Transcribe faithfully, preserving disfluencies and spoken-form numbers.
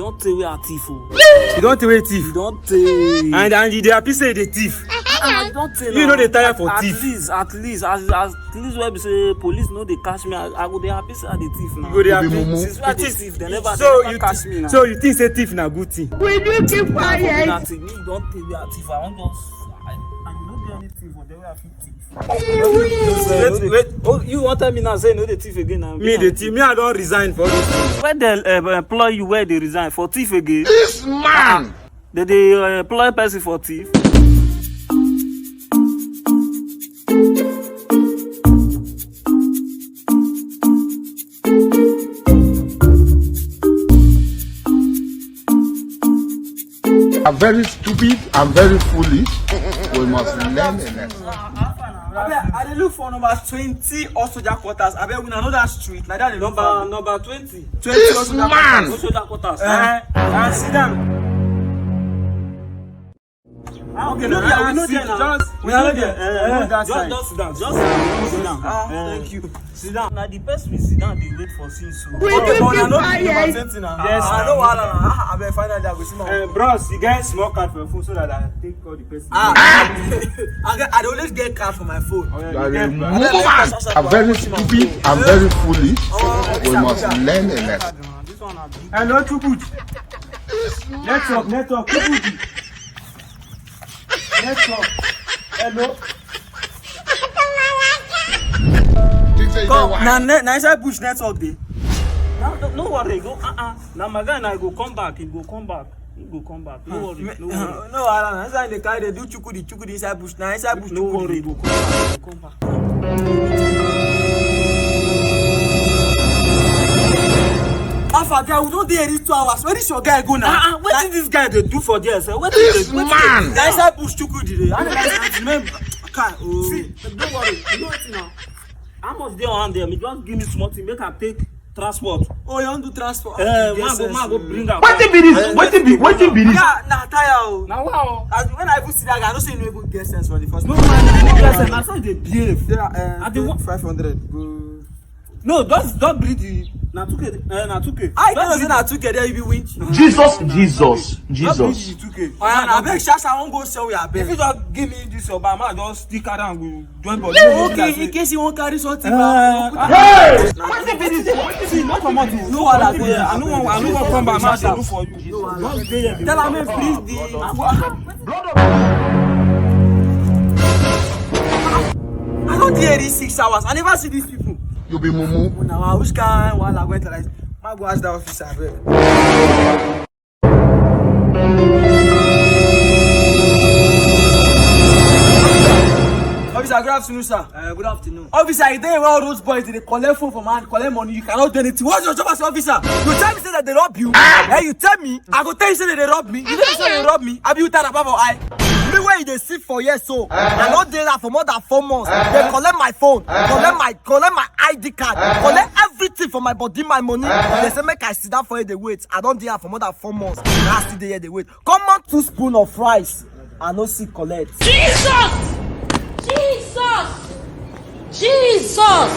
Don tey wey I thief o. You don tey wey thief. You don tey. And and you dey happy say you dey thief. I don tey. You no dey tire for thief. At least at least as as at least wey be say police no dey catch me, I I go dey happy say I dey thief now. You go dey happy. Since wey I dey thief, dem never dem never catch me now. So you think say thief na good thing? Will you keep quiet? Na thief me don tey wey I thief. I wan just I I no get anything for there wey I fit thief. Wait, wait, oh, you wan tell me now say you no dey thief again now? Me dey thief. Me, I don resign for this thing. Where dem uh, employ you? Where dey resign for thief again? This man. Dem dey uh, employ person for thief. I'm very stupid, I'm very foolish. We must learn a lesson. Abeg, I dey look for number twenty Old Soldier Quarters. Abeg, we na know that street. Like that, the number number twenty. Twenty Old Soldier Quarters. Old Soldier Quarters. Eh, eh, sit down. Ah, okay, no, no, no, no, no, just, we are not there. Eh, eh, just, just sit down. Just sit down. Sit down. Ah, thank you. Sit down. Na the person we sit down dey wait for since o. Will you keep quiet? Yes. I know wahala na. Ah, abeg, finally I go see my. Eh, bros, you get small card for your phone so that I take call the person. Ah, I get, I dey always get card for my phone. Oh, yeah, you get card. I'm very stupid. I'm very foolish. We must learn a lesson. This one na big. Hello, too good. Network, network, too good. Network. Hello. Come, na ne- na inside bush network dey. No, no, no worry, go. Uh uh. Na my guy, na go come back. He go come back. He go come back. No worry, no worry. No wahala. Na inside the car dey do chukudi chukudi inside bush. Na inside bush. No worry, he go come back. He go come back. Alpha guy, we don dey here reach two hours. Where this your guy go now? Ah, ah, wetin this guy dey do for there, sir? Wetin dey do? This man. Na inside bush chukudi dey. I never see him. Kai, oh. See, don't worry. You know wetin now? How much dey on hand there? Me just give me small thing, make I take transport. Oh, you wan do transport? Eh, man go, man go bring am. Wetin be this? Wetin be, wetin be this? Yeah, na tire o. Na wa o. As when I even see that guy, I know say you no even get sense for the first place. No, man, I no get sense. Na so e dey behave. Yeah, eh, I dey wa- five hundred. Go. No, just, just bring the, na two K, eh, na two K. I tell you say na two K, there you be winch. Jesus, Jesus, Jesus. Just bring the two K. Oya na, abeg, shasha, I wan go sell you, abeg. If you just give me this your bag, ma just stick around, we join body. Okay, in case you wan carry something, ma. Hey! Wetin be this? See, no comot o. No wahala, go there. I no wan, I no wan come back, ma dey look for you. No wahala. Just dey here. Tell am make bring the. I don dey here reach six hours. I never see these people. You be mumu. Una wa which kind wahala go enter like this? Ma go ask that officer, abeg. Officer, good afternoon, sir. Uh, good afternoon. Officer, you dey where all those boys dey collect phone from hand, collect money, you cannot do anything. What's your job as an officer? You tell me say that they rob you. Eh, you tell me. I go tell you say that they rob me. You know say they rob me. Abi you tie wrapper for eye? Me wey you dey see for here so, I no dey here for more than four months. They collect my phone, collect my, collect my I D card, collect everything for my body, my money. They say make I sit down for here dey wait. I don dey here for more than four months. Now I still dey here dey wait. Common two spoon of rice, I no see collect. Jesus! Jesus! Jesus!